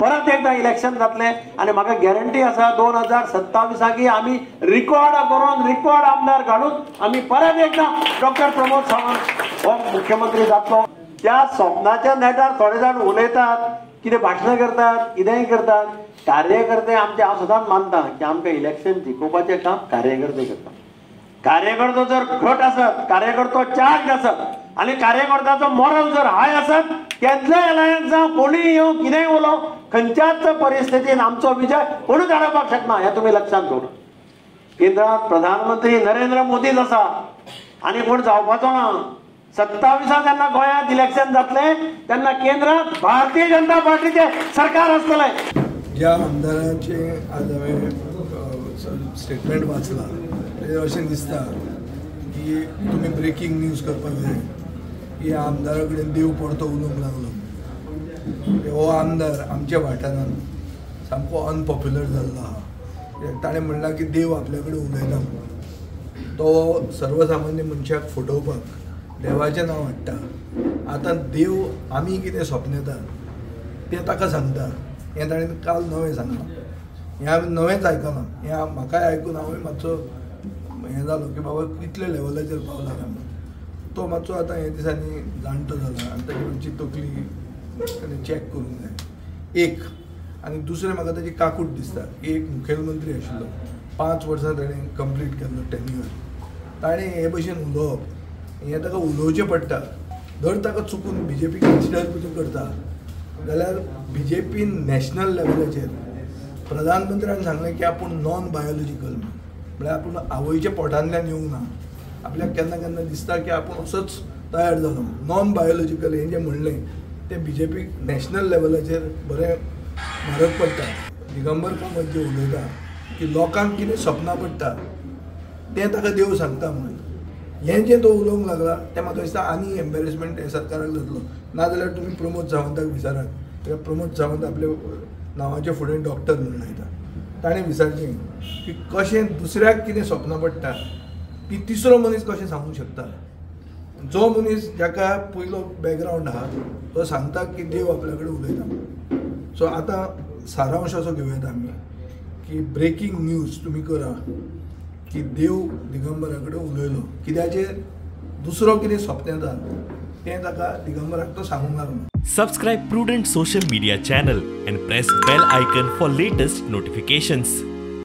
परत एकदा इलेक्शन जातलें आनी म्हाका गॅरंटी आसा 2027 आमी रिकॉर्ड करून रिकॉर्ड आमदार घालून आमी परत एकदा डॉक्टर प्रमोद सावंत हो मुख्यमंत्री जातलो. त्या स्वप्नाच्या नेटार थोडे जाण उलयतात, कितें भाशणां करतात, कितेंय करतात. कार्यकर्ते आमचे, हांव सदांच मानता की आमकां इलेक्शन जिखोवपाचें काम कार्यकर्ते करता. कार्यकर्तो जर घट आसत, कार्यकर्तो चार्ज आसत आनी कार्यकर्त्याचो मॉरल जर हाय आसत, केदलेय अलायन्स जावं, कोणूय येवं, कितेंय उलोवं, खंयच्याच परिस्थितीन आमचो विजय कोणूच हाडोवपाक शकना हें तुमी लक्षांत दवरा. केंद्रात प्रधानमंत्री नरेंद्र मोदीच आसा आनी कोण जावपाचो ना. 27 जेन्ना गोंयांत इलेक्शन जातलें तेन्ना केंद्रात भारतीय जनता पार्टीचें सरकार आसतलें. ज्या आमदाराचें आज हांवें स्टेटमेंट वाचलां तेजेर अशें दिसता की तुमी ब्रेकींग न्यूज करपाक जाय की ह्या आमदारा कडेन देव परतो उलोवंक लागलो. हो आमदार आमच्या वाठारान सामको अनपॉप्युलर जाल्लो आहा. ताणें म्हणलां की देव आपल्या कडेन उलयता म्हणून. तो सर्वसामान्य मनशाक फटोवपाक देवाचें नांव हाडटा. आतां देव आमी कितें सपनेता तें ताका सांगता. हें ताणें काल नवें सांगलां, हें हांवें नवेंच आयकलां. हें म्हाकाय आयकून हांवूय मातसो हें जालो की बाबा कितल्या लेवलाचेर पावला काय म्हणून. तो मातसो आतां हे दिसांनी जाणटो जाला आनी ताची मातशी तकली ताणें चॅक करूंक जाय एक. आनी दुसरें म्हाका ताची काकूट दिसता की एक मुखेलमंत्री आशिल्लो, 5 वर्सां ताणें कंप्लीट केल्लो टेन्युअर, ताणें हे भशेन उलोवप हें ताका उलोवचें पडटा. जर ताका चुकून बी जे पी कन्सिडर पसून करता जाल्यार बी जे पी नॅशनल लेवलाचेर प्रधानमंत्र्यान सांगलें की आपूण नॉन बायोलॉजिकल, म्हळ्यार आपूण आवयच्या पोटांतल्यान येवंक ना. आपल्याक केन्ना केन्ना दिसता की आपूण असोच तयार जालो. नॉन बायोलॉजिकल हें जें म्हणलें तें बी जे पीक नॅशनल लेवलाचेर बरें म्हारग पडटा. दिगंबर कामत जें उलयता की लोकांक कितें सपनां पडटा तें ताका देव सांगता म्हणून, हें जें तो उलोवंक लागला तें म्हाका दिसता आनी एम्बेरसमेंट हें सरकाराक जातलो. नाजाल्यार तुमी प्रमोद सावंताक विचारात, कित्याक प्रमोद सावंत आपल्या नांवाच्या फुडें डॉक्टर म्हणून लायता. ताणें विचारचें की कशें दुसऱ्याक कितें सपनां पडटा ती तिसरो मनीस कशें सांगूंक शकता. जो मनीस जाका पयलो बॅकग्रावंड आहा तो सांगता की देव आपल्या कडेन उलयता. सो आतां सारांश असो घेवं येता आमी की ब्रेकींग न्यूज तुमी करा की देव दिगंबरा कडेन उलयलो, कित्याचेर दुसरो कितें सपनेता तें ताका दिगंबराक तो सांगूंक लागलो. Subscribe Prudent social media channel and press bell icon for latest notifications.